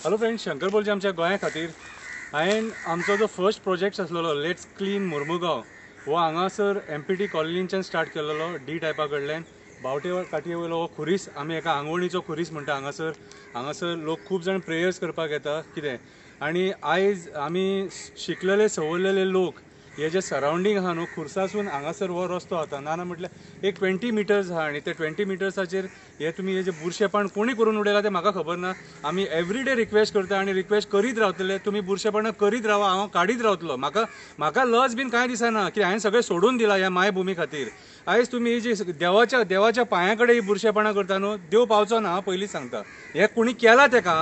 Hello friends, Shankar बोलचे आमच्या गोंया खातीर हांवें आमचो जो फर्स्ट प्रोजेक्ट आसलेलो let's clean Mormugao हो हांगासर एमपीटी कॉलनीच्यान स्टार्ट केलेलो डी टायपा कडल्यान बावटे काटये वयलो हो खुरीस आमी एका आंगवणीचो खुरीस म्हणटा. हांगासर हांगासर लोक खूब जाण प्रेयर्स करपाक येता कितें. आनी आयज आमी शिकलेले सवरलेले लोक हे जे सरावंडींग आहा न्हू खुर्सासून हांगासर हो रस्तो वता ना ना म्हटल्यार एक 20 मिटर्स आहा आनी ते 20 मिटर्साचेर हे तुमी हे जे बुरशेपण कोणी करून उडयला ते म्हाका खबर ना. आमी एवरीडे रिक्वेस्ट करता आनी रिक्वेस्ट करीत रावतले, तुमी बुरशेपणां करीत रावा, हांव काडीत रावतलो. म्हाका म्हाका लज बीन कांय दिसना की हांवें सगळें सोडून दिलां ह्या मायभुमी खातीर. आयज तुमी ही जी देवाच्या देवाच्या पांया कडेन ही बुरशेपणां करता न्हू, देव पावचो ना, पयलींच सांगता. हें कोणी केलां तेका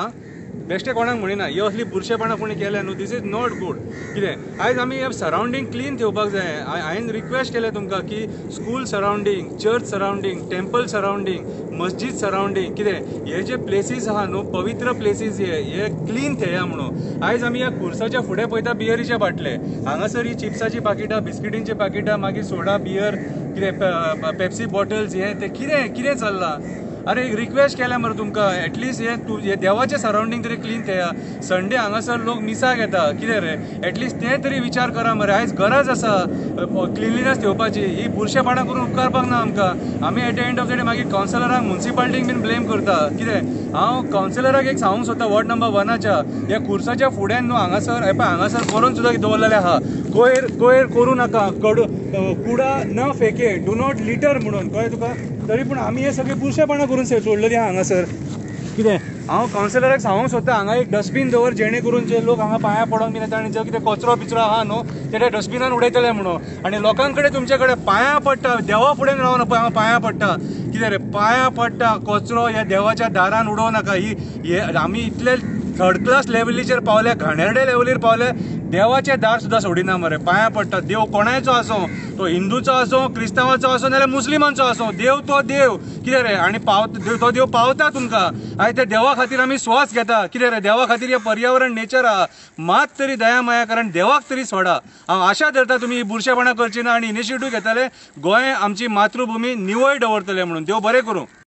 बेश्टे कोणाक म्हणिना, ही असली बुरशेपणां कोणी केल्या न्हू, this is not good. कितें आयज आमी सरावंडींग क्लीन ठेवपाक जाय. हांवें रिक्वेस्ट केलें तुमकां की school surrounding, church surrounding, temple surrounding, मस्जिद सरावंडींग कितें हे जे प्लेसीस आहा न्हू पवित्र प्लेसीस हे हे क्लीन थेया म्हणून. आयज आमी ह्या खुर्साच्या फुडें पळयता बियरीचे बाटले, हांगासर ही चिप्साची पाकिटां, बिस्किटींची पाकिटां, मागीर सोडा, बियर, कितें पेप्सी बॉटल्स, हे ते कितें कितें चल्लां. अरे एक रिक्वेस्ट केल्या मरे तुमकां, एटलिस्ट हे तूं हे देवाचें सरावंडींग तरी क्लीन थेया. संडे हांगासर लोक मिसाक येता कितें रे, एटलिस्ट तें तरी विचार करा मरे. आयज गरज आसा क्लिनलीनस ठेवपाची. ही बुरशेपणां करून उपकारपाक ना आमकां. आमी at the end of the day मागीर कावन्सिलरांक, मुन्सिपालिटीक बीन ब्लेम करता कितें. हांव कावन्सिलराक एक सांगूंक सोदता वॉर्ड नंबर 1च्या ह्या खुर्साच्या फुड्यान न्हू हांगासर हे पळय हांगासर बरोवन सुद्दां दवरलेलें आहा, कोयर कोयर करूं नाका, कुडा न फेके, do not litre म्हणून, कळ्ळें तुका. तरी पूण आमी हे सगळे बुरशेपणां करून सोडलेली आहा हांगासर कितें. हांव कावन्सिलराक सांगूंक सोदता हांगा एक डस्टबीन दवर, जेणे करून जे लोक हांगा पांयां पडोंक बीन येता आनी जे कितें कचरो बिचरो आहा न्हू ते त्या डस्टबिनान उडयतले म्हणून. आनी लोकां कडेन तुमचे कडेन पांयां पडटा, देवा फुडें रावन पळय हांव पांयां पडटा कितें रे, पांयां पडटा, कचरो ह्या देवाच्या दारान उडोवं नाका. ही आमी इतले थर्ड क्लास लेवलीचेर पावले, घाणेरडे लेवलीर पावले, देवाचें दार सुद्दां सोडिना मरे. पांयां पडटा, देव कोणायचो आसूं, तो हिंदूचो आसूं, क्रिस्तांवाचो आसूं, नाजाल्यार मुस्लिमांचो आसूं, देव तो देव कितें रे. आनी तो देव पावता तुमकां. आयज त्या देवा खातीर आमी स्वास घेता कितें रे, देवा खातीर हें पर्यावरण नेचर आहा. मात तरी दया माया कारण देवाक तरी सोडा. हांव आशा धरता तुमी ही बुरशेपणां करची ना आनी इनिशिएटीव घेतले, गोंय आमची मातृभुमी निवळ दवरतले म्हणून. देव बरें करूं.